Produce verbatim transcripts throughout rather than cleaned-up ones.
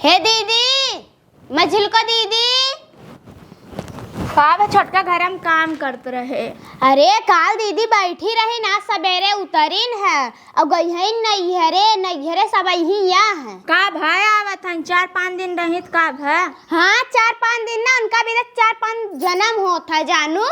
हे दीदी, मझिलको दीदी। का बा छोटका, घर में काम करत रहे। अरे काल दीदी बैठी रही ना, सबेरे उतरिन है, अब गई है नैहरे, नैहरे सब यही यहाँ है। का भा आवत हन, चार पाँच दिन रही त का भा? हाँ, चार पाँच दिन ना, उनका भी तो चार पाँच जन्म होत है जानू।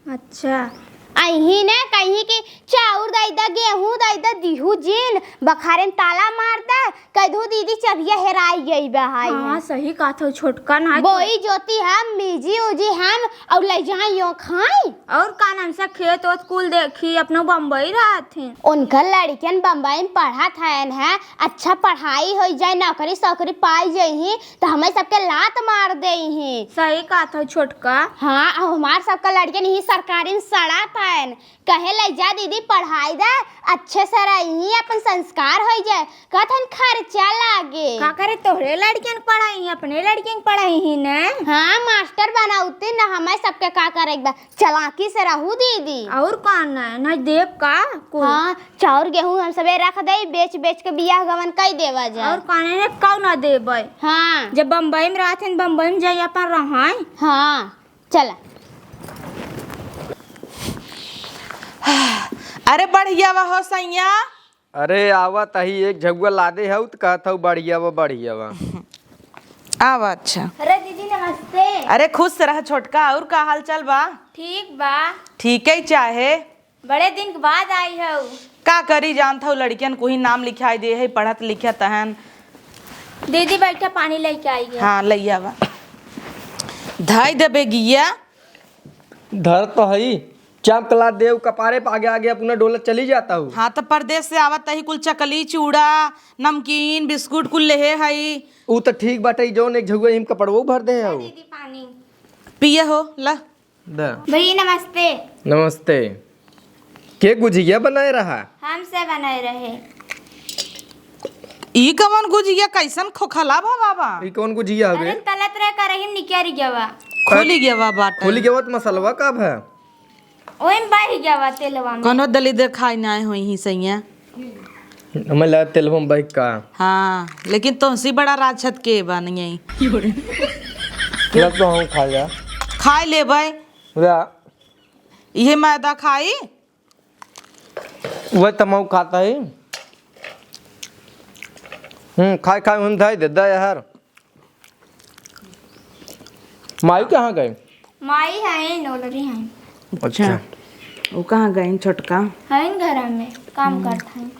अच्छा। अही ने कहीं कि चाउर दइ द, गेहूं दइ द, दिहू जिन, बखारे में ताला मार द, कह दू दीदी चबिया हेराई गई बा, हाय हाँ, है। सही कहत हो छोटका, ना बोई जोती हम, मीजी उजी हम, और ले जाई यो खाई। और का नाम से खेत ओत कुल देखी, अपनो बम्बई रहत हैं। उनकर लड़कियन बम्बई में पढ़त हयन है, अच्छा पढ़ाई होइ जाए, नौकरी सौकरी पाई जइही, त हमें सबके लात मार देइही। सही कहत हो छोटका। हाँ, अउ हमार सबका लड़कियन ही सरकारी में सड़त हयन। कहे ले जा दीदी पढ़ाई दे, अच्छे से रही, अपन संस्कार होइ जाए। कहत हन खर्चा लागे। का करे तोहरे लड़कियन के पढ़ाई, अपने लड़कियन के पढ़ाई ही न। हाँ, मास्टर बनाउती न, हमें सबके का करे के बा। चालाकी से रहू दीदी। और का न, न देब का कुल? हाँ, चाउर गेहूं हम सबे रख दे, बेच बेच के बियाह गवन कई देवा जाए। और का न, कौ न देबे? हाँ। जब बम्बई में रहथिन, बम्बई में जाई अपन रहाई। हाँ, चला। अरे बढ़िया बा हो सैया। अरे आवत ही, एक झगुआ लादे हऊ त कहत हऊ बढ़िया बा, बढ़िया बा। आवा, अच्छा। अरे दीदी नमस्ते। अरे खुश रह छोटका, और का हाल चाल बा? ठीक बा। ठीक है चाहे। बड़े दिन के बाद आई हऊ। का करी जानत हऊ, लड़कियन को ही नाम लिखाई दे है, पढ़त लिखत हन। दीदी बैठा, पानी लेके आई है। हाँ, लइया बा। धाई दे बेगिया। धर तो हई, चाप कला देव कपारे पे आगे आगे अपना डोलत चली जात हऊ। हाँ, तो परदेस से आवत ही कुल चकली, चूड़ा, नमकीन, बिस्कुट कुल लेहे हई। ऊ तो ठीक बाटे, जौन एक झगुआ हिम कपड़वो भर दे हऊ। दीदी पानी। पिए हो, ला। दा। भैया नमस्ते। नमस्ते। के गुजिया बनाए रहा? हमसे बनाए रहे। ई कवन गुजिया, कैसन खोखला भवा बा? ई कवन गुजिया हवे? अरे तलत रहे करही में निकल गया बा। खोली गया बा बाटे। खोली गया बा त मसलवा का भा? ओइम बह गया बा तेलवा में। कौनो दलिद्दर खाई ना होई ही सैया। हमें लगा तेलवा में बह का। हाँ, लेकिन तोहसी बड़ा राजछत के बा नहीं। चल तो हम खा जा। खाए लेबै। जा। इहे मैदा खाई। वह तमाऊ खाता है। हम्म, खाए खाए हम धाई दे, दे यार। माई कहाँ गई? माई है, नोलरी है। अच्छा। अच्छा। वो कहाँ गई छोटका? है घर में, काम करता है।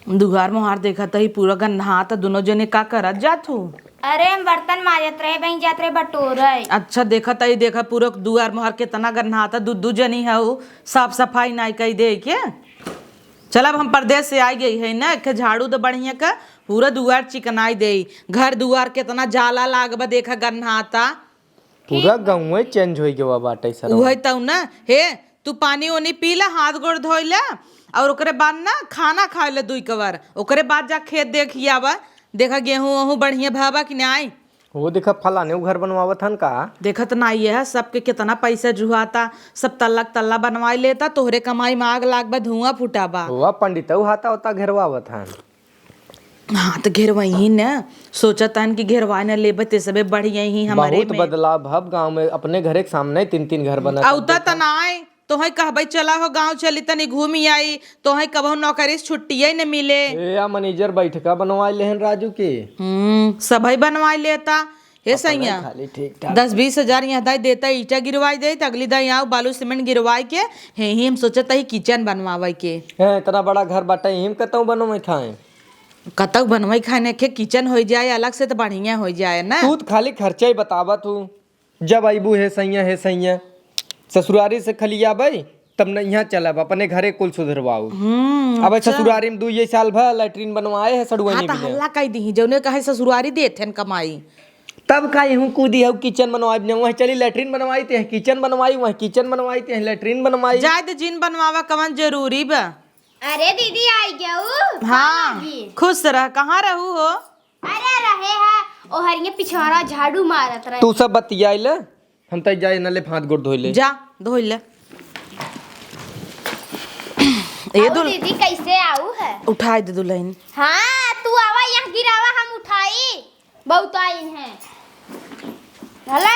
दुआर मोहार देखत ही पूरा गन्हात, दुनो जने का करत जात हो? अरे, हम बर्तन माजत रहे, बहिन जात रहे बटोरे। अच्छा, देखत ही, देखा पूरा दुआर मोहार केतना गन्हात, दू दू जनी हऊ, साफ सफाई नाई कई दे के। चल, अब हम परदेस से आई गई है ना, एक झाड़ू दे बढ़िया का, पूरा दुआर चिकनाई देई। घर दुआर केतना जाला लाग बा, देखा गन्हाता। पूरा ठीक बा। गउँवे change होइ गवा बाटे सरवा। उहे तउ ना। हे, तू पानी ओनी पी ला, हाथ गोड़ धोइ ला, और ओकरे बाद ना खाना खाइ ला दुइ कवर, ओकरे बाद जा खेत देखि आवा। देखा गेहूं ओहूं बढ़िया भवा कि नाई। वो देखा फलाने उ घर बनवावत हन का? देखत नाई है, सबके केतना पैसा जुहाता, सब तल्ला क तल्ला बनवाइ लेता, तोहरे कमाई में आग लाग बा, धुआं फुटा बा। हुआ पंडितऊ हाता होता घेरवावत हन। हाँ, त घेरवइहीं न। सोचत हन कि घेरवाए न लेबे, ते सबे बढ़िया ही हमरे बहुत में। बदलाव भब गाँव में, अपने घरे के सामने तीन तीन घर बनत हन, औता त देखा। नाय, तोहई कहबई चला हो गाँव चली तनी घूमी आई, तोहई कबहू नौकरी से छुट्टिये न मिले। ए, या मैनेजर बैठका बनवाए लेहन राजू के। हम्म, सबई बनवाए लेता। हे अपना सैया, खाली ठीक ठाक। दस बीस हजार यहाँ दाई देता, ईंटा गिरवाई दे, त अगली दाई आउ बालू सीमेंट गिरवाई के, हे ही हम सोचत ही किचन बनवावे के। हैं, इतना बड़ा घर बाटे, हिम कतऊ बनवे खाए? कतऊ बनवे खाए ने, खे किचन होइ जाए अलग से त बढ़िया होइ जाए ना। तू त खाली खर्चा ही बतावा तू। जब अइबू हे सैया, हे सैया, ससुरारी से खलियाबे, तब न यहाँ चलब, अपने घरे कुल सुधरवाऊ। हम्म, अब अच्छा। ससुरारी में दुइये साल भर लैट्रिन बनवाए है सड़ुआइनी हाँ, त बिना। हल्ला कई दीही, जौने कहे ससुरारी देत हन कमाई। तब का इहूँ कूदी हऊ किचन बनवाई, वहीं चली लैट्रिन बनवाई ते, किचन बनवाई, वहीं किचन बनवाई ते, लैट्रिन बनवाई। जाए दे जिन बनवावा, कवन जरूरी बा? अरे दीदी, आई गऊ? हाँ, खुश रह। कहाँ रहू हो? अरे रहे है, ओहरिये पिछवाड़ा झाड़ू मारत रहे। तू सब बतियाई ले, हम तई जाए नले हाथ गोड़ धोई ले। जा, धोई ले। ए अउ दुल- दीदी, कैसे आऊ है? उठाई दे दुलहिन। हाँ, तू आवा, यहाँ गिरावा, हम उठाई। बहुत आइन है। भला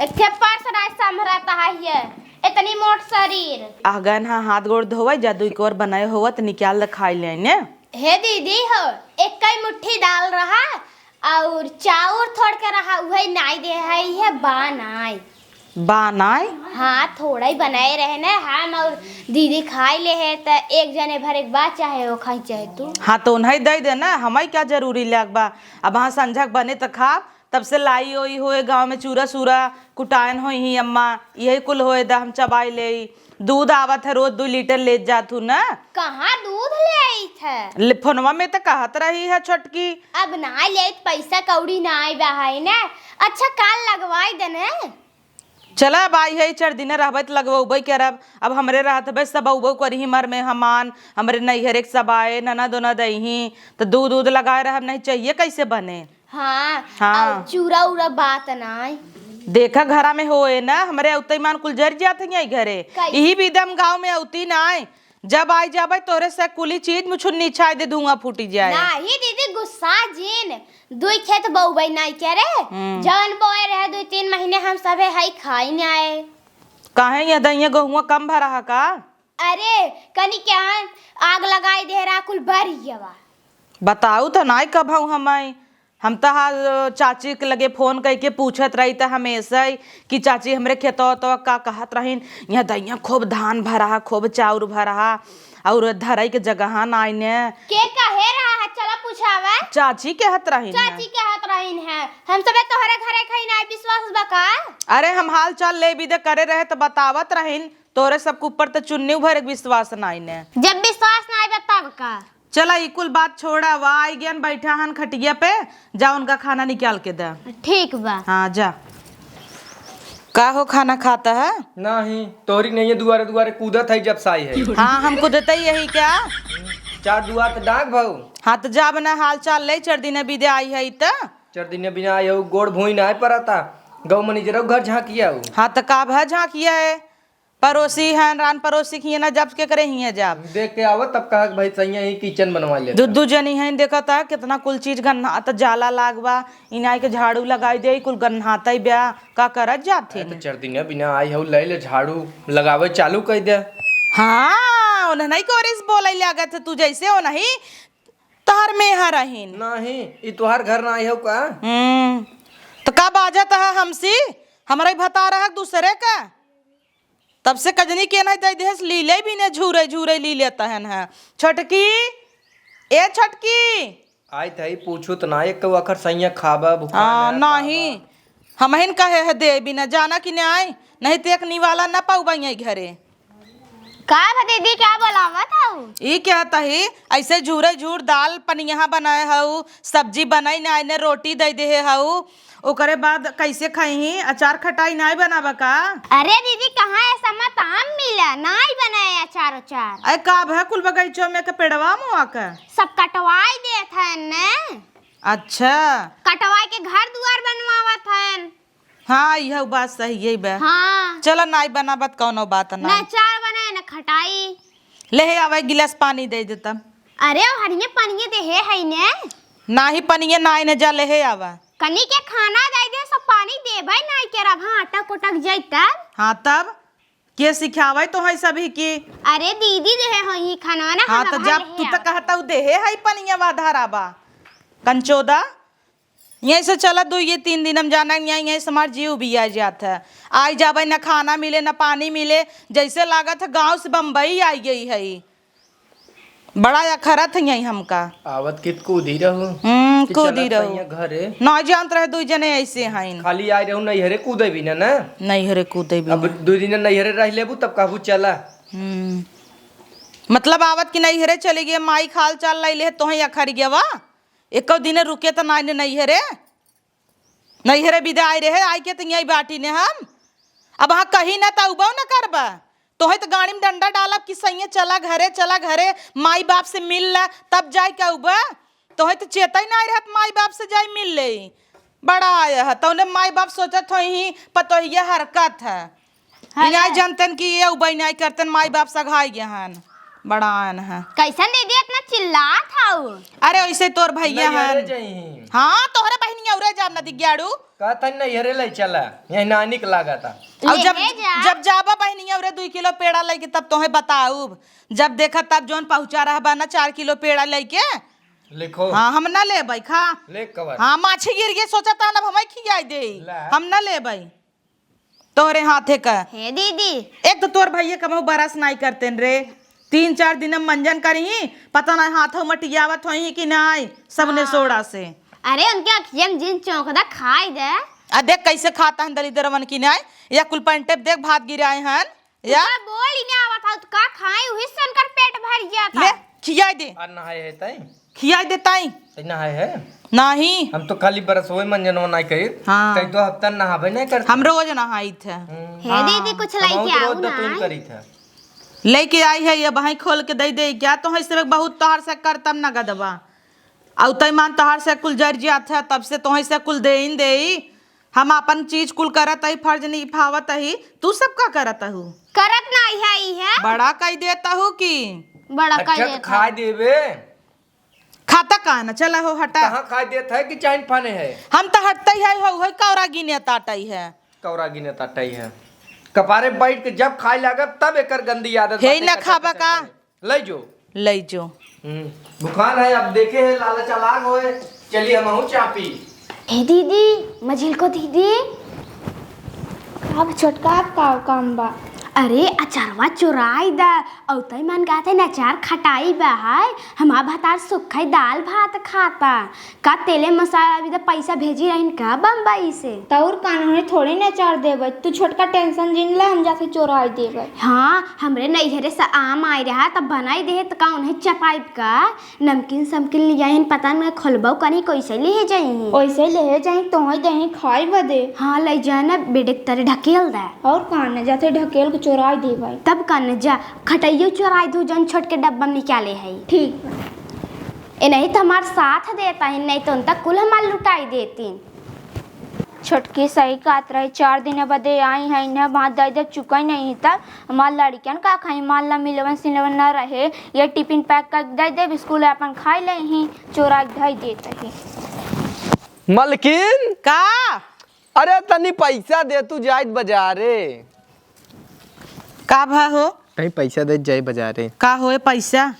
एक ठे पर्स नाय संभरत है ये, इतनी मोट शरीर। आ गए ना, हाथ गोड़ धोवे जा, दुई कोर बनाए होवा त निकाल दे, खाई ले ने। हे दीदी हो, एक कई मुट्ठी दाल रहा और चाउर थोड़ के रहा, उहे नाई दे है, ये बा नाई। बा नाई? हाँ, थोड़ा ही बनाए रहे ना, हम और दीदी खाई ले है, त एक जने भर एक बात चाहे हो खाई चाहे तू। हाँ, तो उन्हें दे दे ना, हमारी क्या जरूरी लाग बा? अब हाँ संझक बने त खाब, तब से लाई ओई होए गाँव में चूरा सूरा कुटायन होई ही अम्मा, यही कुल होए द हम चबाई ले। दूध आवत है, रोज दो लीटर ले जात हूँ ना। कहाँ दूध ले आई थे? ले, फोनवा में तो कहत रही है छोटकी। अब ना ले, पैसा कौड़ी ना आई बा है ना। अच्छा, काल लगवाई देने। चला, अब आई है, चार दिने रहबै त लगवउबै करब। अब हमरे रहत हबै, सब अउबउ करही, मर मेहमान, हमरे नैहरे के सब आए, ननद ओनद अइही, त दूध उध लगाए रहब, नहीं चाहिए कैसे बने? हाँ, हाँ। अउ चूरा उरा बात नाई। देखा, घरा में होए ना, हमरे अउतई मान कुल जर जात हैं यही घरे। कैसे? यही भी दम गाँव में अउती नाई। जब आई जाबै तोरे से कुली चीज मुछुन निछाई दे, धुआं फूटी जाए। नाही दीदी, गुस्सा जिन। दुई खेत बउबै नाई के रे। हम्म। जवन बोए रहे दुई तीन महीने हम सभे हई खाई नाई। काहे ये दइया गहुआ कम भरा है का? अरे, कनी के आग लगाई दे रहा कुल बरियवा। बताऊ त नाई कभऊ हमाई। हम त हा चाची के लगे फोन कइके पूछत रही त हमेशा ही कि चाची हमरे खेतवा ओतवा का कहत रहीन, यहाँ दइया खूब धान भरा हा, खूब चाउर भरा हा, और धरई के जगह नाई ने। के कहे रहा है? चला पूछावे। चाची कहत रहीन है। चाची कहत रहीन है। हम सबे तोहरे घरे खाई नाई, विश्वास बा का? अरे हम हाल चाल ले भी दे करे रहे त बतावत रहीन, तोहरे सबके ऊपर त चुन्नी भरे के विश्वास नाई ने। जब विश्वास नाई बा तब का? चला, ई कुल बात छोड़ा, वा आई गयन, बैठा हन खटिया पे, जा उनका खाना निकाल के दे। ठीक बा। हाँ, जा। का हो, खाना खाता है? नाही, तोहरी नहीं है, दुआरे दुआरे कूदत है जब से आई है। हाँ, हम कूदते ही यही क्या? चार दुआर त डाक भाऊ। हाँ, त जा बना हाल चाल ले, चार दिन बिदे आई है त। चार दिन बिना आई हो, गोड़ भोई ना परता, गौ मैनेजर घर झाँकिया हो। हाँ, त का भा झाँकिया है? पड़ोसी हैं, रान पड़ोसी की ना जब के करे हियाँ जाब। देख के आवत तब कहा कि भाई सैया ही किचन बनवा लेता। दू दू जनी हैं, देखत है कितना कुल चीज गन्हात, जाला लाग बा, इनाई के झाड़ू लगाई दे, कुल गन्हात ही ब्या, का करत जात अरे थे तो न? चार दिन बिना आई हो, ले ले झाड़ू लगावे चालू कर दे। हाँ, उन्हें नहीं कोरिस बोले लागत है तू जैसे हो नहीं, तहर में हरहिन। नहीं, ई तोहार घर ना आई हो का? हम्म, तो का बाजत है हमसी? हमरा ही भता रहा दूसरे का? तब से कजनी के नहीं दे देस, लीले भी ने झूरे झूरे ली लेता है ना। छोटकी, ए छोटकी। आई थई पूछू त ना एक तो अखर सैया खाबा, भुखान हाँ, है, नहीं। खाबा। हमहिन कहे है दे बिना जाना कि नहीं, नहीं तो एक निवाला ना पाऊ बइया घरे। का भा दीदी, का बोलावत हऊ? ई क्या तही, ऐसे झूरे झूर दाल पनिया बनाए हऊ, सब्जी बनाई ना, इन्हें रोटी दे दे हऊ, ओकरे बाद कैसे खाई? अचार खटाई नाई बनावा का? अरे दीदी, कहाँ ऐसा मत आम मिला, नाई बनाए अचार उचार। अरे का भा कुल बगैचो में के पेड़वा मुआ के? सब कटवाई देत है ने। अच्छा। कटवाई के घर दुआर बनवावत है। हाँ, यह बात सही है बे। हाँ। चला नाई बनावत कौनो बात ना। ना चार बनाए ना खटाई। ले हे आवा, एक गिलास पानी दे देता। अरे, ओ हरिये पानिये दे हे है ने। नाही पनिये नाई ने जा ले हे आवा। कनी के खाना दे दे, सब पानी देबै नाई के रब, हाँ, अटक उटक जाई तब। हाँ तब, के सिखावे तो है सभी की? अरे दीदी दे हे हो ही खाना ना, हाँ हम तो घर जब ले तू हे तो आवा। कहता हूँ दे हे है पनिया वा धराबा। कंचोदा, यहीं से चला दो ये तीन दिन हम जाना, यहीं, यहीं से हमार जीव भी आ जात है। आई जाबे, न खाना मिले, न पानी मिले, जैसे लागत है गाँव से बम्बई आई गई है। बड़ा अखरत है यहीं हमका। आवत कित कूदी रहू हम्म, कि कूदी चलत रहू। सैया घरे। ना जानत रहे, दुई जने ऐसे हैं। खाली आए रहू, नैहरे कूदे भी ना, ना? नैहरे कूदे भी अब ना। दुई दिन नैहरे रह लेबू, तब कहबू चला। हम्म। मतलब आवत कि नैहरे चली गए, माई खाल चाल लाई ले, तोहें अखर गवा। एको दिन रुके त नाई ने नैहरे, नैहरे बिदा आई रहे, आई के त यही बाटी ने हम। अब हाँ कही ना त उबो न करबा। तोहे त गाड़ी में डंडा डालब कि सैया चला घरे, चला घरे, माई बाप से मिल ला, तब जाए के उबा। तोहे त चेतई ना आई रहत माई बाप से जाई मिल ले। बड़ा आया है, तौने माई बाप सोचत होई ही पतोहिया हरकत है। हाँ, इनाय जानतन कि ये उबई नाय करतन, माई बाप सघाई गए हन, बड़ान है। कैसन दीदी इतना चिल्लात हऊ? अरे वैसे तोर भैया नहीं, अरे हन। जही। हाँ, तोहरे बहिनी औरे जाब न दिग्याड़ू। कहत हन नहीं, अरे ले चला, यही नानिक लागत है। और जब, लेहे जा। जब जाबा बहिनी औरे दुई किलो पेड़ा लेके तब तोहे बताऊब। जब देखा तब जौन पहुँचा रहबा ना चार किलो पेड़ा लेके। लिखो। हाँ, हम ना लेबै, खा। ले कवर। हाँ, माछी गिर गई, सोचा था ना, अब हमें खियाई दे। ला। हम ना लेबै। तोहरे हाथे का। हे दीदी। एक तो तोर भैया कबहू बरस नाई करतेन रे, तीन चार दिन में मंजन करिही, पता नाई हाथों मटियावत होइही कि नाई, सबने हाँ। सोड़ा से। अरे उनके अखियम जिन चौंकदा खाई दे। आ देख कैसे खाता हन दलिद्रवन की नाई, या कुल पैंटे देख भात गिराए हन, या? का बोल ही नहीं आवत हौ, तो का खाई, उही से उनकर पेट भर गया था। ले, खियाई दे। आ नहाए है ताई? खियाई दे ताई। ताई नहाए है? नाही। हम तो खाली बरस होए मंजनवा नाई करी। हाँ। ताई तो हफ्ता नहाबे नहीं करते। हम रोज नहाई थे। हम्म। हे हाँ। दीदी, कुछ हम लेके तो आओ रोज ना। दतुन करी थे। लेके आई है, ये बहाई खोल के दे दे क्या? तो है से बहुत तोहर से करतम नगदवा। अउ तै मान तोहर से कुल जर जात है, तब से तोहई से कुल देइन देई। हम आपन चीज कुल करत ही, फर्ज निभावत ही, तू सब का करत हू? करत नाही है, ई है। बड़ा कई देत हू कि? बड़ा कई अच्छा, तो देत खाए है। देबे। खाता का न, चला हो, हटा। कहाँ खाए देत है कि चाइन फाने है? हम तो हटते ही है, हो, हो, कौरा गिने ताटई है। कौरा गिने ताटई है। कपारे बैठ के जब खाए लागब, तब एकर गंदी आदत हे बाटे, न कच्चा खाबा कच्चा का? खाए। लई जो। लई जो। हम्म, भुखान है, अब देखे है, लालच अलाग होए। चली, हमहू चाह पी। हे दीदी, मझिलको दीदी। अब छोटका, अब का काम बा? अरे, अचारवा चोराई दा, औतई मन कहते न अचार खटाई बा है, हमार भतार सुखई दाल भात खाता। का तेले मसाला भी तो पैसा भेजी रहिन का बम्बई से? तौर कानूनी थोड़े न अचार देबै। तू छोटका tension जिन ले, हम जाके चोराई देबै। हाँ, हमरे नैहरे से आम आए रहा, तब बनाई दे, त का उन्हें चपाइब का? नमकीन समकीन लियाइन, पता न खोलबो करी, कैसे ले जाई? ओइसे ले जाई, तोहे देही खाई बदे। हाँ, ले जाना, बेडे के तरे ढकेल दे। और का न, जाते ढकेल के चोराई देबै। तब का न, जा, खटैयो चोराई दू, जौन छोटके डब्बा में निकाले है। ठीक बा। ए नहीं तो हमार साथ देता ही, नहीं तो उनका कुल हमार लुटाई देती। छोटकी सही कहत रही, चार दिन बदे आई है, इन्हें भात दे दे चुका ही नहीं है, तब हमार लड़कियन का खाई, मान ला मिलवन सिलवन न रहे, ये टिफिन pack कर दे दे, स्कूल अपन खाई ले ही, चोरा के धई देत रही। मलकिन! का? अरे तनी पैसा दे, तू जाइत बजारे। का भा हो? तनी पैसा दे, जाई बजारे। का होए पैसा?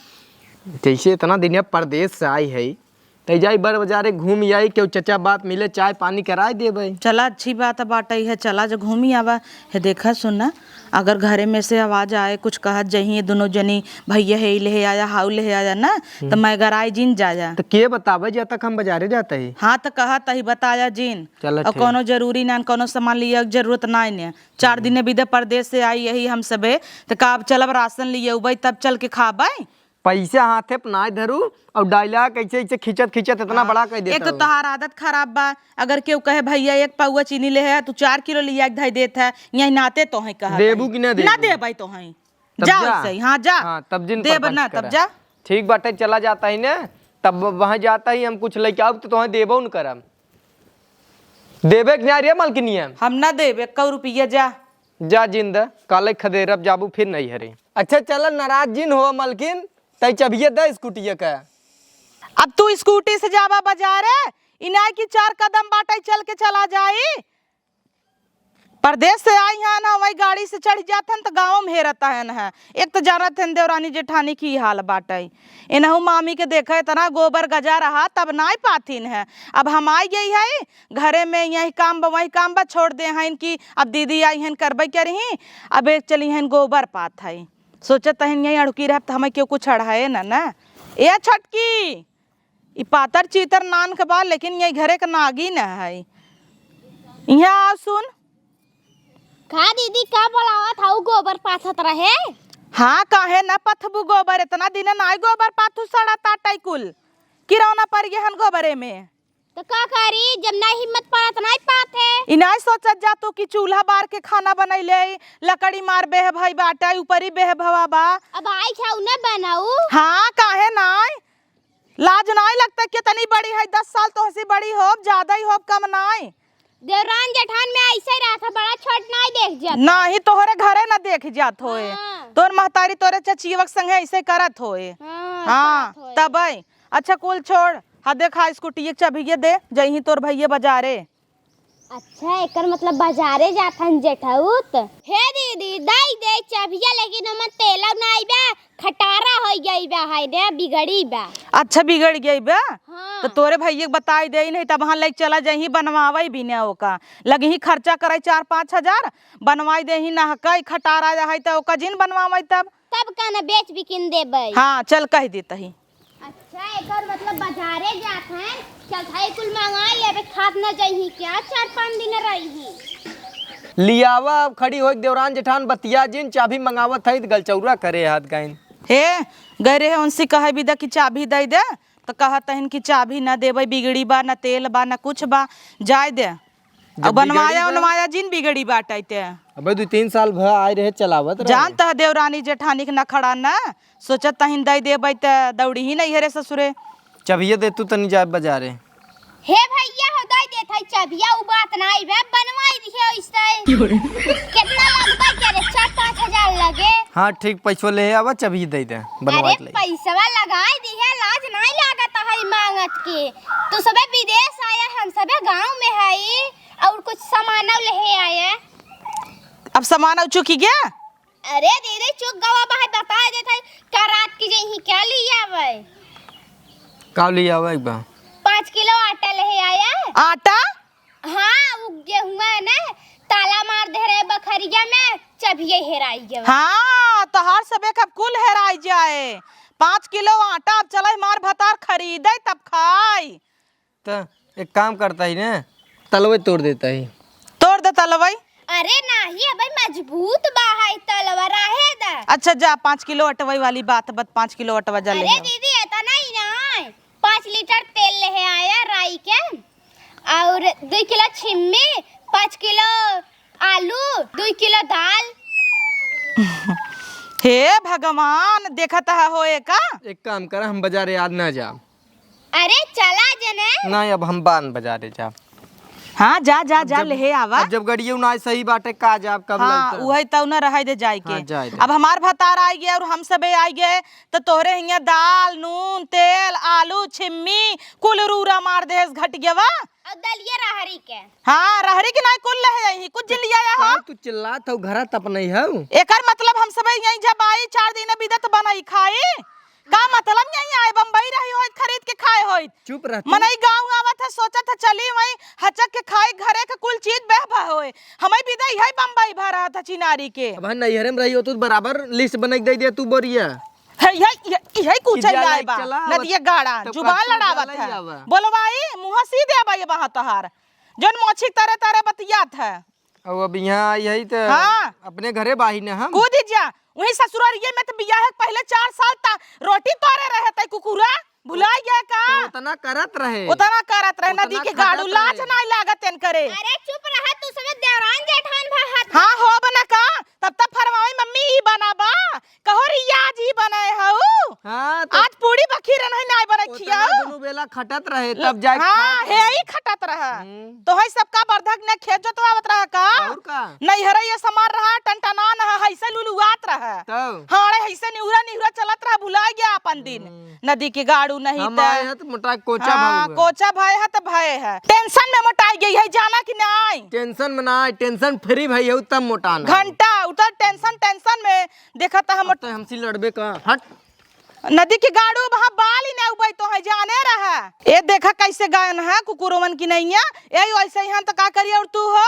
जैसे इतना दिन परदेस से आई है, तई जाई बड़ बजारे घूम आई, केहू चचा बात मिले, चाय पानी कराए देबै। चला, अच्छी बात बाटै है, चला जो घूमी आवा। हे देखा सुना, अगर घरे में से आवाज आए, कुछ कहत जही, ये दुनो जनी, भैया हे, ई लेहे आया, हाउ लेहे आया ना, त हम्म। मैं गराई जिन जाया। त के बतावे जब तक हम बजारे जात ही? हाँ, त कहत ही, बताया जिन। चला, और ठीक। कौनो जरूरी ना, कौनो सामान लिया के जरूरत ना ने। चार हम्म। दिन बिदे परदेस से आई यही हम सबे, त का अब चलब राशन लियउबै तब चल के खाबै? पैसा हाथे पे नाय धरू और dialogue ऐसे, ऐसे खींचत, खींचत इतना हाँ, बड़ा कह देता एक तो हूँ। तोहार आदत खराब बा, अगर केहू कहे, "भैया, एक पौआ चीनी लेहे आ, तू चार किलो लिया के धई देत है," यही नाते तोहई कहा देबू ताई। कि ना ना देबू? देबै तोहई। तब जा जा। वैसे ही, हाँ, जा। हाँ, तब जिन देब परपंच ना, तब करा। जा। ठीक बाटे, चला जाता ही ना, तब वहाँ जाता ही हम कुछ लेके आउब तो तोहई देबो न करब। देबे कि ना रे मलकिनिया? हम ना देबे, एक्कौ रुपया जा। जा जिन द, काले खदेरब जाबू फिर नैहरे। अच्छा चल, नाराज जिन हो मलकिन, तई चबिये द स्कूटिया का। अब तू स्कूटी से जाबा बजारे, इनाय की चार कदम बाटै चल के चला जाई। परदेस से आई हन, वही गाड़ी से चढ़ जात हन त गाँव में हेरत हन है। एक त जानत हन देवरानी जेठानी की हाल बाटै, एनहू मामी के देखा इतना गोबर गजा रहा तब नाय पाथिन है। अब हम आई गई है, घरे में यही काम बा, वही काम बा, छोड़ दे हइन कि अब दीदी आई हइन, करबे करिहीं, अब एक चली हइन गोबर पाथै। सोचत हइन यही अड़ुकी रहब त हमें केहू कुछ अढ़ाए न, न। ए छोटकी, ई पातर चीतर नान के बा, लेकिन यही घरे के नागिन है। इहाँ आ सुन। का दीदी, का बोलावत हऊ? गोबर पाथत रहे। हाँ, काहे न पथबू गोबर? इतना दिन नाय गोबर पाथू, सड़ा ताटै कुल। किरौना पड़ गए हन गोबरे में। त का करी, जब ना हिम्मत पड़त, नाय पाथे। ई नाय सोचत जा तू कि चूल्हा बार के खाना बनैले, लकड़ी मार बेह भई बाटै, ऊपरी बेह भवा बा। अब आई खाऊ न बनाऊ। हाँ, काहे नाय? लाज नाय लगता, कितनी बड़ी है, दस साल तोहसे बड़ी होब, ज्यादा ही होब, कम नाय। देवरान जेठान में ऐसे ही रहत है, बड़ा छोट नाहीं देख जात। नाहीं, तोहरे घरे ना देख जात होए। हाँ। तोर महतारी तोरे चचियवक संगे ऐसे करत होए। हाँ, हाँ, करत होए। तबई। अच्छा, कुल छोड़। हाँ, देखा, स्कूटी के चाबिये दे, जइहीं तोर भइये बजारे। अच्छा, एकर मतलब बजारे जात हन जेठउत? हे दीदी, दई दे चाबिया, लेकिन ओमे तेलउ नाई बा, खटारा होइ गई बा, है ने, बिगड़ी बा। अच्छा, बिगड़ गई बा? हाँ। तो तोरे भइया के बताई दे, नहीं तब वहाँ लेके चला जइहीं, बनवावइ बिना ओका। लगहीं खर्चा करइ चार पाँच हजार, बनवाई देहीं, नहकइ खटारा है तो ओका जिन बनवावइ तब। तब का न बेच बिकिन देबइ। हाँ, चल कह देतही। अच्छा, एकर मतलब बजारे जात हैं, चल भाई कुल मंगाई लेबे, खात न जइहीं क्या, चार पाँच दिन रही। लियावा, अब खड़ी होइक देवरान जेठान बतिया जिन, चाभी मंगावत है त गलचौरा करे हाथ गाइन। हे, गए रहे उनसे कहे बिदा कि चाभी दइ दे, त कहत हइन कि चाभी न देबइ, बिगड़ी बा, न तेल बा, न कुछ बा, जाए दे। जब अब बनवाया बिगड़ी बा। उनवाया जिन बिगड़ी बाटइ ते। अबे दू तीन साल भ आए रहे चलावत रहे। जानत ह देवरानी जेठानी के नखड़ा न, सोचत तहिन दइ देबइ त दौड़ी ही नइहरे ससुरे। चबिया दे तू तनी जाए बजारे। हे भइया हो, दइ देत है चबिया, उ बात नाई बे, बनवाई दिहे ओइसे। कितना लगबइ करे, चार पाँच हजार लगे। हाँ ठीक, पैसवा ले आवा, चबिया दइ दे, बनवाई अरे ले। पैसवा लगाई दिहे, लाज नाई लागत है मांगत के। तू सबे विदेश आया, हम सबे गाँव में हई। और कुछ सामानउ लेहे आए। अब सामानउ चुकि गया? अरे दीदी, चुक गवा बा, बताइ देत है, का रात की जइहीं क्या लियावइ? का लियावइ बा? पाँच किलो आटा लेहे आया। आटा? हाँ, उ गेहुआ ने ताला मार दे रहे बखरिया में, चबिये हेराइ गवा। हाँ, तोहार सबे कब कुल हेराइ जाए। पाँच किलो आटा, अब चलइ हमार भतार खरीदइ तब खाई। त एक काम करता ही ने, तलवइ तोड़ देता ही। तोड़ दे तलवइ। अरे नाही, अबे मजबूत बा है तलवा, रहे दा। अच्छा जा, पाँच किलो अटवइ वाली बात बत, पाँच किलो अटवा जा ले अरे आओ। दीदी, इतना ही ना, पाँच लीटर तेल लेहे आया राई के, और दुइ किलो छिम्मी, पाँच किलो आलू, दुइ किलो दाल। हे भगवान, देखत ह होए का? एक काम कर, हम बजारे आज ना जाब। अरे चला जने। नहीं, अब हम बान बजारे जाब। हाँ, जा, जा, अब जा, जब, लेहे आवा। अब जब गड़ियउ ना सही बाटे, का जाब, कब हाँ, लौटब? उहइ तउ न रहइ दे जाइके। हाँ, जाए दे। अब हमार भतार आइ गए और हम सबे आइ गए, त तोहरे हियाँ दाल, नून, तेल, आलू, छिम्मी, कुल रूरा मार देहेस घटियवा। और दलिया रहरी के। हाँ, रहरी के नाई कुल लेहे अइहीं, कुछ जिन लिया आया हो। का तू चिल्लात हउ, घरा तप नहीं हउ? एकर मतलब हम सबे यहीं जब आई, चार दिन बिदत बनई खाई। का मतलब यहीं आए, बम्बई रही होइत, खरीद के खाए होइत। चुप रह तू। मनई गाँव आवत है, सोचत है चली वहीं हचक के खाई, घरे के कुल चीज बेह बह होए। हमई बिदई है बम्बई भा रहत है चिनारी के। अब नैहरे में रही हो तू, बराबर लिस्ट बनाई के दे दिया तू बोरिया। है, है, है, है कुछ इजा लाए लाइक बा। चला, नदिया गाड़ा, तब जुबान का तू लड़ावत जाला है। ही आवा। बोलवाई, मुँह सीधे आवा ये वहाँ तोहार। जौन मोछी तरे तरे बतियात है। अब, अब यहाँ आई है तो हाँ। अपने घरे बाही न हम। कूद जा, वही ससुरारिये में तो बियाह के पहले चार साल ता रोटी तोरे रहे तै कुकुरा, भुला गया का? तो उतना करत रहे। उतना करत रहे, उतना नदी के गाड़ू, लाज नाई लागत तेन करे। अरे चुप रहा, तू सबे देवरान जेठान भा हाथ। हाँ, हो बना का? तब तब फरमावे, "मम्मी, ई बना बा।" कहो, "रियाज ई बनाए हऊ।" हाँ, तो आज पूरी बखीर नहीं, नाई बनाए उतना खियाऊ। दुनू बेला खटत रहे, तब जाए हाँ, खात हे रहे। ही खटत रहा। हम्म। तो है सबका बर्धक ने खेत जोतवावत रहा का? और का? नैहरे ये समार रहा, टनटनान है, हैसे लुलुआत रहा। तब? हाँ, अरे हैसे निहुरा निहुरा चलत रहा, भुला गया अपन दिन। हम्म। नदी के गाड़ू नहीं हम त। आए हैं तो मोटा कोचा हाँ, भाऊ है। कोचा भय है तो भय है। टेंशन में मोटाई गई है, जाना कि नहीं? टेंशन में ना, टेंशन फ्री भई है, तब मोटाना। घंटा उतर टेंशन, टेंशन में देखा था हम। अब तो हमसे लड़बे का, हट। नदी के गाड़ू वहाँ बाल ही ना उबई तो है, जाने रहा। ए देखा कैसे गायन है कुकुरवन की नैया। ए वैसे ही हम तो का करिए और तू हो?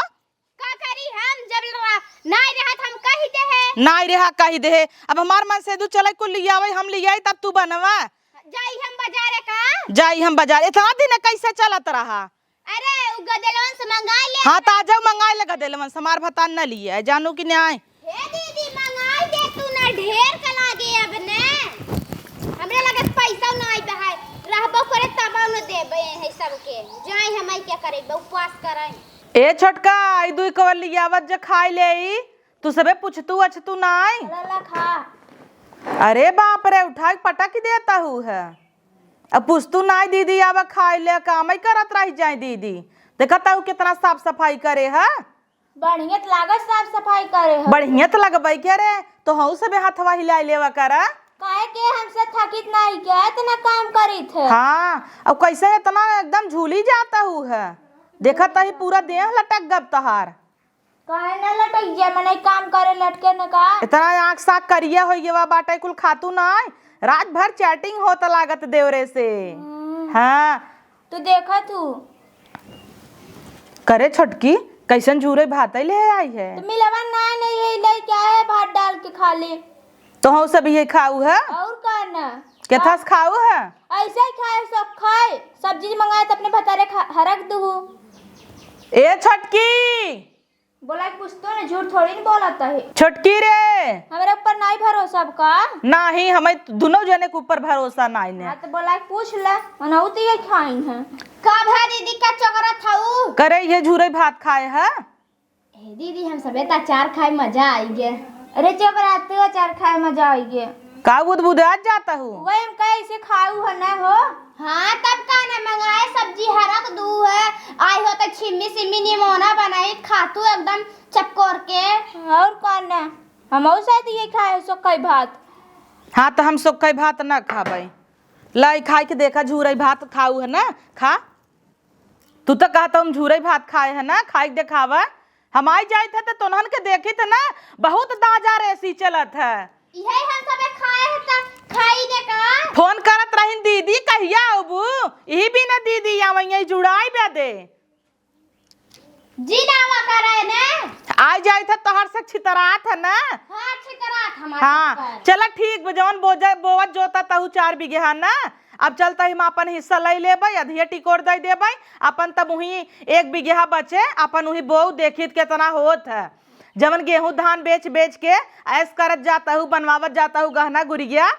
का करी हम, जब रा-, नाई रहत हम कही दे है। नाई रहा कही दे है। अब हमार मन से दू चले कुल लियावे, हम लियाई तब तू बनवा। जाई हम बाजारे का? जाई हम बाजार। इतना दिन कैसे चलत रहा? अरे, उ गदेलवन से मंगाई ले। हाँ, त आजउ मंगाई ले गदेलवन से, हमार भतार न लिए, जानू कि नाई? हे दीदी, मंगाई दे तू ना, ढेर का लागे अब ने। हमरे लगे पैसा नाई बहाय, रहबो करे तब न देबे है सबके। जाई हम आई क्या करे, उपवास करे। ए छोटका, ई दुई कवर लियावत जे खाई ले ई। तू सबे पूछतू अच्छतू नाई? ला, ला खा। अरे बाप रे, उठा के पटक देता हूँ है। अब पूछतू नाई दीदी, आवा खाई ले, कामई करत रही जाए दीदी। देखत हऊ कितना साफ सफाई करे ह। बढ़िया त लागत साफ सफाई करे ह। बढ़िया त लगबई के रे, तोहऊ सबे हथवा हिलाइ लेवा करा। काहे के हमसे थकित नाही क्या, इतना काम करित है। हाँ, अब कैसे इतना एकदम झूली जात हऊ ह। देखत ही पूरा देह लटक गब तोहार। काहे ना लटक जाए, मनई काम करे लटके न का? इतना आँख साख करिया होइ गवा बाटे, कुल खातू नाय, रात भर chatting होत लागत देवरे से। हम्म। हाँ। तू देखत हू। करे छोटकी, कैसन झूरे भातै ले आई है? तो मिलवा नाय नहीं है, ले क्या है भात डाल के खा ले। तोहऊ सब ये खाऊ ह? और का ना? केथास खाऊ ह? ऐसे ही खाए, सब खाए, सब्जी मंगाए त अपने भतारे खा, हरक दुहू। ए छोटकी, बोला कि कुछ तो ना, झूठ थोड़ी न बोलत है। छोटकी रे। हमरे ऊपर नाई भरोसा अब का? नाही, हमें दुनो जने के ऊपर भरोसा नाई ने। हाँ, तो बोला कि पूछ ले, मनऊ तो ये खाइन है। का भा दीदी, का चोकरत हऊ? करे ये झूरे भात खाए ह। ए दीदी, हम सबे त अचार खाए, मजा आई गे। अरे चुप रह तू, अचार खाए मजा आई गे। का बुदबुदात जात हऊ? वही हम कहे इसे खाऊ है ना हो। हाँ, तब का ना मंगाए, सब्जी हरक दू है, आई हो तो छिम्मी सिम्मी निमोना बनाई, खातू एकदम चपकोर के। और का ना, हमहू शायद ये खाए सोखई भात। हाँ, तो हम सोखई भात ना खाबे। लाई खाई के देखा, झूरई भात खाऊ है ना, खा। तू तो कहत हऊ हम झूरई भात खाए है ना, खाई के देखावा। हम आई जाइत है तो तोनहन के देखित है ना, बहुत दाजा रेसी चलत है। इहे हम सबे खाए है त खाई ने का? फोन करत रहिन, "दीदी कहिया अबू?" इही बिना दीदी आवइया जुड़ाई बे दे। जी ना आवा करे ने। आई जाइत है तोहर से छितरात है ना। हाँ, छितरात हमार हाँ, सब पर। चला ठीक बा, जौन बोझा, बोवत जोता तहू चार बीघे है ना, अब चलता हम आपन हिस्सा लइ लेबै, अधिया टिकोर दइ देबै, आपन तब उही एक बिगहा बचे, आपन उही बोऊ, देखित केतना होत है। जवन गेहूं धान बेच बेच के ऐश करत जात हऊ, बनवावत जात हऊ गहना गुरिया,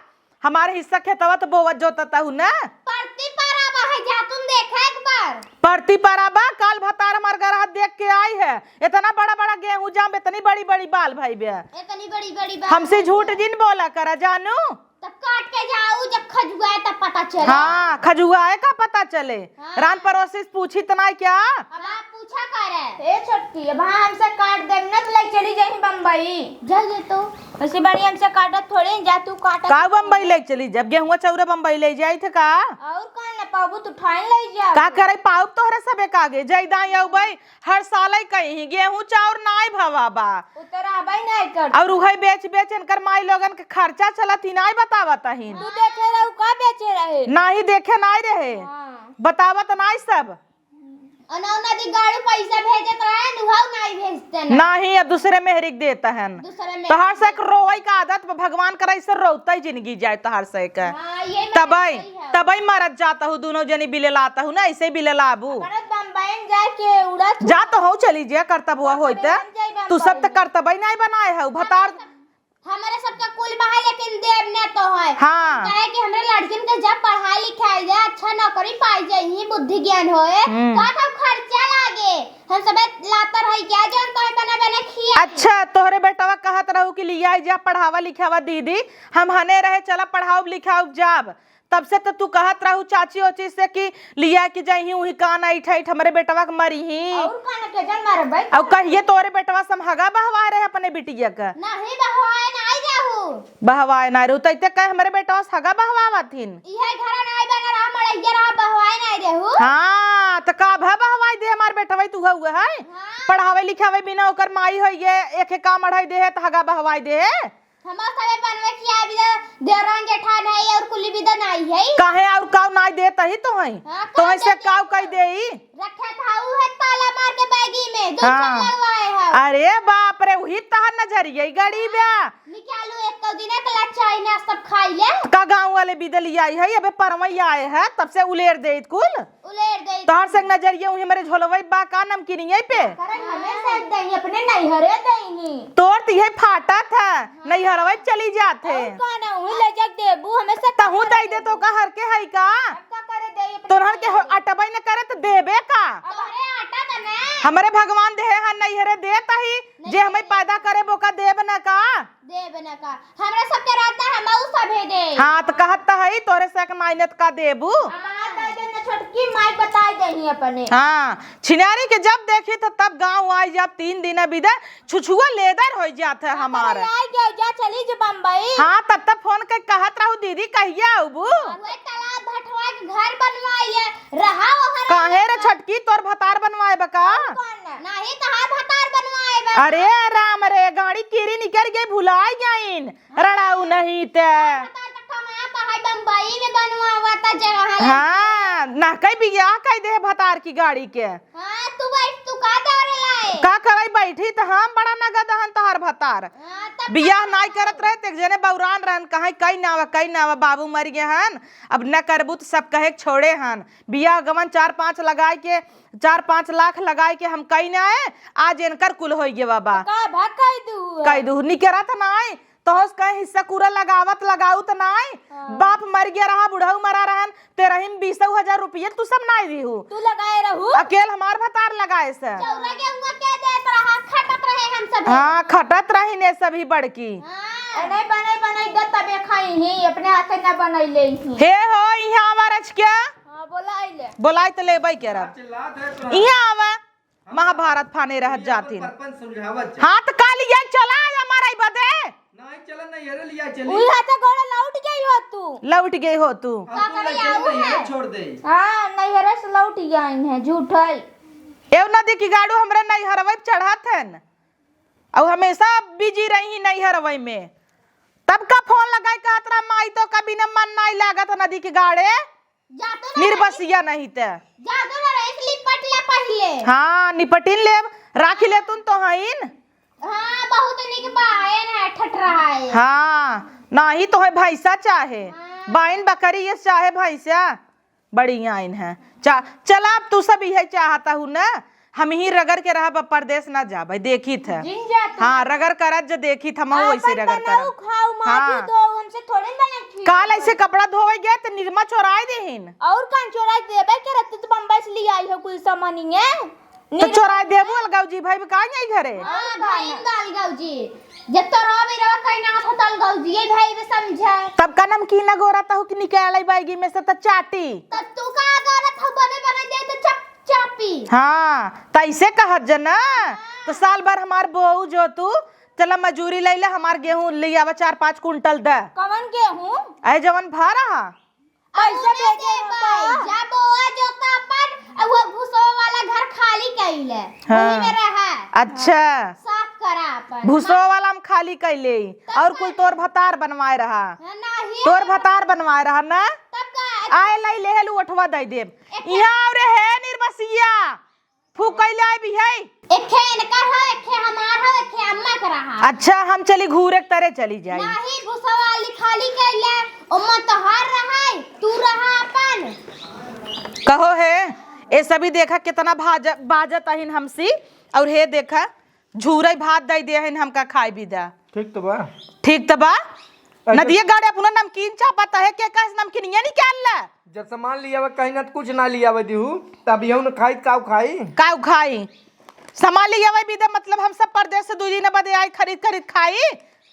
हमार हिस्सा खेतवा त बोवत जोतत हऊ ना। परती पारा बा है, जा तुम देखा एक बार। परती पारा बा, काल भतार हमार गरहत देख के आई है, इतना बड़ा बड़ा गेहूं जाम, इतनी बड़ी बड़ी बाल भई बे। इतनी बड़ी बड़ी बाल हमसे भई झूठ बे। जिन बोला करा जानू। तब काट के जाऊ, जब खजुआए तब पता चले। हाँ, खजुआए का पता चले। हाँ। रान पड़ोसी से पूछी त नाई क्या? अब आप पूछा करे। ए छोटकी, अब हाँ हमसे काट देब ना तो लेके चली जाई बम्बई। जा ये तो। ऐसे बड़ी हमसे काटत थोड़ी, जा तू काटत। का बम्बई लेके चली? जब गेहुआ चौरा बम्बई ले जाई थे का? और का न पाबू, तू ठान ले जा। का करे पाउब तोहरे सबे कागे? जाई दाई आऊ बई, हर साल ही कहीं गेहूं चाउर नाई भवा बा। उ तो रहबे नाई करत। और उहे बेच बेच इनकर माई लोगन के खर्चा चलत ही नाई बतावत अहिन। तू देखे रहू का बेचे रहे? नाही देखे नाई रहे। हाँ। बतावत नाई सब। अनौना दी गाड़ू पैसा भेजत रहे, उहाऊ नाई भेजते ना। नाही, अब दूसरे मेहरी के देत हन। दूसरे मेहरी तोहार से एक रोई का आदत बा, भगवान करे से रोते जिंदगी जाए तोहार से एक। हाँ, ये बात तबई, सही है। तबई मरत जात हऊ, दुनो जनी बिललात हऊ ना, ऐसे बिललाबू। मरत बम्बई में जाके उड़त जा तो हऊ, चली जा, करतब हुआ होइत। बम्बई में जाई तू सब त बम्बई। करतबई नाई बनाए हऊ, भतार। हमरे सब, हमरे सबका कुल बा है, लेकिन देब ना तो है। हाँ। काहे कि हमरे लड़किन के जब पढ़ाई लिखाई जाए, अच्छा नौकरी पाई जाए, ही बुद्धि ज्ञान होए, हम्म। का तो खर्चा लागे। हम सबे लातर है क्या, जौन तो है बना बना खिया। अच्छा, तोहरे बेटवा कहत रहू कि लिया जा पढ़ावा लिखावा दीदी, हम हने रहे, चला पढ़ाउब लिखाउब जाब। तब से तो तू कहत रहू चाची ओची से कि लिया के जइही, उही कान ऐठ ऐठ हमरे बेटवा के मरिही। और कान के जन मारे भाई। और कहिए तोरे बेटवा से हम हगा बहवाए रहे अपने बिटिया का। नहीं बहवाए नहीं रहू। बहवाए नहीं रहू, तैते कहे हमरे बेटवा से हगा बहवावत हिन। इहे घर नहीं बना रहा, मड़ैया रहा, बहवाए नहीं रहू। हाँ, तो का भा बहवाई दे हमार बेटवा, तू हुआ है? हाँ। पढ़ावे लिखावे बिना ओकर माई होइए, एक काम अढ़ाई दे है, तो हगा बहवाई दे है। हमार सबे बनवे किया बिदा देवरान जेठान है और कुली बिदा नाई है। काहे और काऊ नाई देत ही तो है? हाँ, तो काऊ ऐसे देती काऊ है? कह देई? रखे था ऊ है ताला मार के बैगी में, दो हाँ। चार लगवाए हैं। अरे बाप रे, वही तहर नजरिया ही गड़ी बा। निकालू एक तो दिन एक लच्चा ही ना सब खाई ले। का गाँव वाले बिदली आई है, अबे परवई आए है, तब से उलेर देइत कुल। उलेर देइत। तोहर से नजरिया उहे हमरे झोलवई बा का नमकीनिये पे? करन हमें से दही अपने नैहरे दही। तोर तिहे फाटा था, नैहरवे चली जात है। और का ना, उही ले जाके देबू, हमें से तहू दे दे तो का हर के हई का? अब का करे दे अपने तोहर के हो-, नैहरे। अटबई न करे तो देबे का? अब अरे आटा का ना। हमरे भगवान देहे हैं नैहरे देत ही, जे हमें पैदा करे बोका देब न का? देब न का? हमरा सबके रहता है, मऊ सभे दे। हाँ, तो कहत त हई, तोरे से एक माइनत का देबू? हमार दे दे न छोटकी माई बताई देही अपने। हाँ, छिनारी के जब देखी तो तब गाँव आई, जब तीन दिन बिदे छुछुआ लेदर होइ जात है हमार। अरे, आई गयो, जा चली जे बम्बई। हाँ, तब तक फोन के कहत रहू, "दीदी, कहिया अउबू?" वही तालाब भटवा के घर बनवाई है, रहा ओहर काहे रे अंदर। छोटकी, तोर भतार बनवाए बा का? कौन? नहीं, तहार भतार बनवाए बा। अरे राम रे, गाड़ी कीरी निकर गई, भुलाई गईन। रड़ाऊ नहीं ते। भतार तो कमात है, बम्बई में बनवावत जगह है। हाँ, ना कई बियाह कई दे भतार की गाड़ी के। हाँ, तू बैठ, तू का दौड़े लाए? का करई बैठी त हम बड़ा नगद हन तोहार भतार। हाँ, तब बियाह का नाई करत रहे, त एक जने बौरान रहन, कहे, "कई ना आवा, कई ना आवा, बाबू मर गए हन, अब न करबू त सब कहे के छोड़े हन।" बियाह गवन चार पाँच लगाए के, चार पाँच लाख लगाए के हम कई ना आए, आज इनकर कुल होई गए बाबा। का भा कई दू? कई दू, निकरत नाई, तोहस कहे हिस्सा कूरा लगावत लगाऊ त नाई। हाँ। बाप मर गया रहा, बुढ़ऊ मरा रहन, तेरहिम बीसऊ हजार रुपये तू सब नाई दीहू। तू लगाए रहू? अकेल हमार भतार लगाए से। चौरा गेहुआ के देत रहा, खटत रहे हम सब। हाँ, खटत रही ने सभी बड़की। हाँ। ए, नहीं बने, बने दे तबे खाई ही, अपने हाथे न बनई ले ही। हे हो, इहाँ आवा रच के। हाँ, बोला आइले। बोलाई त लेबै के रह। चिल्लात है तो इहाँ आवा। महाभारत फाने रहत जातिन। परपंच सुलझावत जा। हाँ, त का लिया चला आया माराई बदे? नहीं, चला नैहरे लिया चली। उही हाथे गोड़े लौट गई हो तू। लौट गई हो तू। हम का तू करे ले चली आऊ नैहरे है? छोड़ दे। हाँ, नैहरे से लौट गई है, झूठ है। एव नदी की गाड़ू हमरे नैहरवे पे चढ़त हन। अउ हमेशा बिजी रही नैहरवे में। तब का फोन लगाई कहत रहा, "माई तो का बिना मन नाई लागत नदी की गाड़े।" जातो ना रहे। निर्बसिया नहीं ते। जातो ना रहे, इसलिए पट ले पहिले। हाँ, निपटिन लेब, राखी ले तुन तो हईन। हाँ, बहुत निक बायन है, ठठ रहा है। हाँ, नाही तो है भैंसा चाहे, हाँ। बाइन बकरी ये चाहे भैंसा, बड़ी आइन है। चा-, चला अब तू सब यही चाहता हूँ ना, हम ही रगड़ के रहब, अब परदेस ना जाबे, देखी थ। जिन जात हाँ, ना। रगड़ करत जो देखी थ, हम वैसे आपन रगड़ बनाऊ करब। खाऊ, माजू हाँ। धो, हमसे थोड़े ना लगी। काल ऐसे कपड़ा धोवे गए त निरमा चोराई देहिन। और कान चोराई देबे के रहते तो बम्बई से ले आई हो कुल सामानिये। तो निरमा चोराई देबो अलगाऊ जी भाई, का नहीं घरे? हाँ, भाई अलगाऊ जी। जब तो रो भी रवा कहीं ना था तो अलगाऊ जी, ये भाई भी समझे। तब का नमकीन गोरा तहु कि निकाले बैगी में से त चाटी। तब तू का गोरा था बने बने दे तो चप चापी। हाँ, त ऐसे कहत जना। हाँ। त साल भर हमार बोऊ जो तू, चला मजूरी लैला, हमार गेहूं ले आवा चार पाँच कुंटल द। कवन गेहूं? ऐ जवन भा रहा। पैसा अब दे उन्हें दे दे पाई। जा बोआ जोता अपन, अब वो भूसो वाला घर खाली कइले। हाँ। वही में रहा। अच्छा। साफ करा अपन। भूसो वाला हम खाली कइले। तब और का? कुल तोर भतार बनवाए रहा। हाँ, नहीं। तोर भतार बनवाए रहा ना? तब का? आए लाई लेहलू ओठवा दे देब। एक इहाँ और है निर्बसिया। फूकैले आइबी है। एखे इनकर हो, एखे हमार हो, एखे अम्मा के रहा। अच्छा, हम चली घूरे के तरे चली जाई। नाही, भूसा वाली खाली कइले, ओमा तोहार रहा, तू रहा अपन। कहो हे, ए सभी देखा कितना भाज-, बाजत अहिन हमसी, और हे देखा, झूरे भात दे दे हन हमका खाए भी दा। ठीक तो बा। ठीक तो बा। अच्छा। नदिया गाड़े अपना नमकीन चापत है, के कहे नमकीनिया निकाल ला। जब सामान लियावे कहीं ना तो कुछ ना लियावे दिहू, तब यहू न खाई, काऊ खाई? काऊ खाई? सामान लियावे भी दे, मतलब हम सब परदेस से दू दिन बदे आई खरीद खरीद खाई।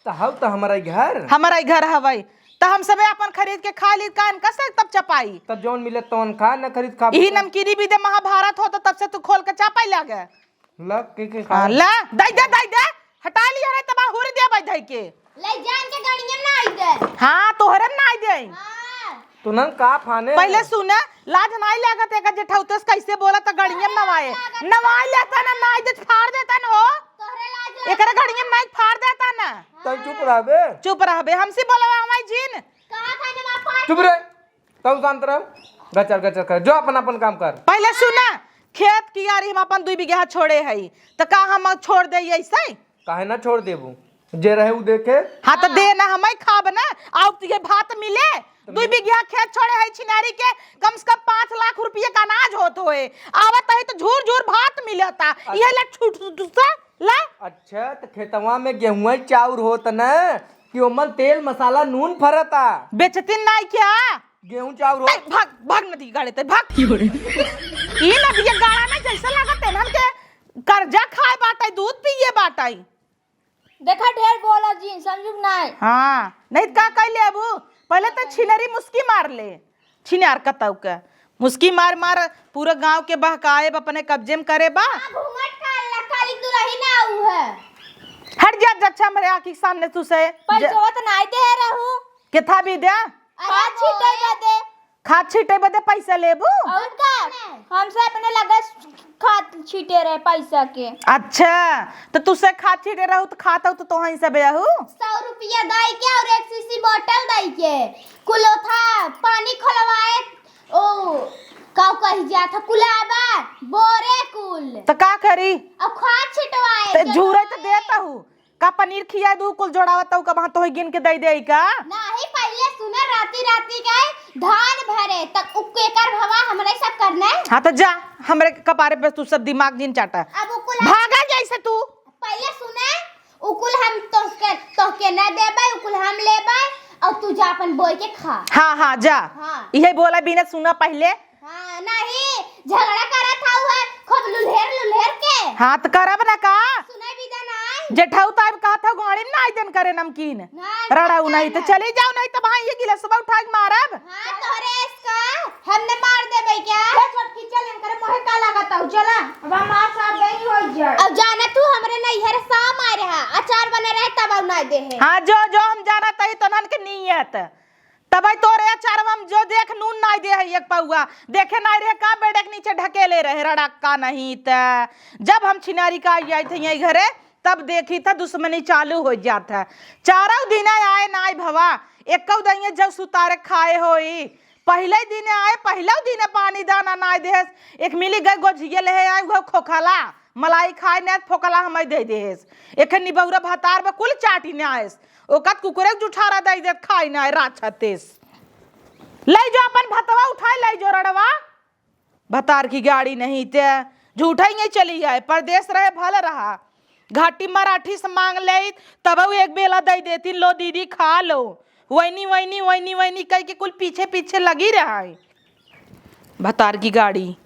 तो हऊ तो हमारा ही घर। हमारा ही घर हवई। तो हम सबे अपन खरीद के खा ली, कान कसे तब चपाई। तब जौन मिले तौन खा, न खरीद खा। यही नमकीनी भी दे महाभारत हो तो तब से तू खोल के चापाई लागे। ला, के, के हाँ, खाए? ला, दई दे, दई दे। हटा लिया रे, तबा हुर दे भाई धई के। ले जान के गड़िया में ना आई दे। हाँ, तोहरे में ना आई दे। हाँ। तू ना का फाने? पहले सुने, लाज नाई लागत, एका जेठौतस कैसे बोला त गड़िया में नवाए। लाज लागत। नवाए लेता ना, नाई दे फाड़ देता ना हो। तोहरे लाज लागत। एकरा गड़िया में नाई फाड़ देता ना। तई चुप रहबे। चुप रहबे, हमसे बोलवा हमारी जीन। कहा था जब आप फाड़ चुप रहे। तू शांत रह, गचर गचर कर, जो अपन अपन काम कर। पहले सुना, खेत कियारी हम अपन दुई बीघा छोड़े हई, त का हम छोड़ दे ऐसे? काहे ना छोड़ देबू, जे रहे उ देखे। हाँ, त दे ना, हम ही खाब ना। आउ तुझे भात मिले, दुई बीघा खेत छोड़े हई छिनारी के, कम से कम पाँच लाख रुपये का अनाज होत होए, आवत ही त झूर झूर भात मिलता। अच्छा। ये ले छूट से ला। अच्छा, त खेतवा में गेहुआ चाउर होत न, कि ओमन तेल मसाला नून फरता। बेचतिन नाई क्या? गेहूं चाउर हो। तै भाग, भाग नदी गाड़े, तै भाग। क्यों रे? ई नदिया गाड़ा ना जैसे लागत है ना के कर्जा खाए बाटै, दूध पिए बाटै। देखा ढेर बोला जी, समझू नाई। हाँ, नहीं त का कह ले अबू? पहले तो छिनरी मुस्की मार ले। छिनार कतऊ के। मुस्की मार मार पूरा गांव के बहकाए, अपने कब्जे में करे बा। हाँ, घूंघट काढ़ ला, काली दुलहिन आऊ है। हट जा, जच्छा हमरे आँखी के सामने तू से। पैसवा त नाई दे रहू। केथा भी दे? अरे खाद छीटे बदे। खाद छीटे बदे पैसा लेबू? और का? हमसे अपने लगे खाद छीटे रहे पैसा के। अच्छा, तो तुसे खाद छीटे रहू तो खात हूँ तो तोहई से बेहू? सौ रुपया दाई के और एक सीसी बोतल दाई के। कुलोथा पानी खोलवाए, ओ, का कही जात ह, कुलाबा, बोरे कुल। त का करी? अब खाद छिटवाए, त जब झूरे त आए। देत हूँ। का पनीर खिया दू, कुल जोड़ावत हूँ, का वहाँ तोहे गिन के दे दे का? नाही, पहिले सुने, राती राती के धान भरे, तक उ केकर भवा हमरे सब करने। हाँ, त जा, हमरे कपारे पे तू सब दिमाग जिन चाटा। अब उ कुल भागा जैसे तू। पहिले सुने, उ कुल हम तोहके, तोहके न देबै, उ कुल हम लेबै, और तू जा अपन बोई के खा। हाँ, हाँ, जा। हाँ। इहे बोला बिना सुना पहिले। हाँ, नहीं, झगड़ा करत हऊ है, खूब लुल्हेर लुल्हेर के। हाँ, त करब ना का? सुनाई बिदा नाई। जेठऊ ताइब कहत हऊ, गाड़ी में नाई देन करे नमकीन। नाई, रड़ाऊ नाई, नहीं, त नहीं। चली जाओ, नहीं त भाई ये गिलासवा उठा के मारब। हाँ, तोहरे इसका हम न मार देबै क्या? ए छोटकी, चल, इनकरे मोहे का लागत हऊ, चला। अब हमार साथ गई हो जाए। अब जाना तू हमरे नैहर सा मारे हा, अचार बने रहे तब अब नाई दे है। हाँ, जो, जो हम जाना तही तो नन के नीयत। तबई तोरे अचारवा में जो देख नून नाई दे है एक पौआ, देखे नाई रहे का बेड़े के नीचे ढकेले रहे रड़क्का नहीं त। जब हम छिनारी का आई, आई थे यही घरे, तब देखी था दुश्मनी चालू हो जात है। चारों दिने आए नाई भवा, एकौ दइये जब सुतारे खाए होई। पहिले दिने आए, पहिले दिने पानी दाना नाई देहस। एक मिली गए गोझिया लेहे आए, उहो खोखला। मलाई खाए नाई, फोकला हमई दे देहेस। एखे निबौरा भतार बा, कुल चाटी नाएस। ओकत कुकुरे के जुठारा दे देत, खाई नाई, राछतेस। लई जो अपन भतवा उठाए, लई जो रड़वा। भतार की गाड़ी नहीं ते, झूठा ही नहीं चली आए, परदेस रहे भल रहा। घाटी मराठी से मांग ले, तब एक बेला दे देती, लो दीदी खा लो। वैनी, वैनी, वैनी, वैनी कह के कुल पीछे पीछे लगी रहा है। भतार की गाड़ी।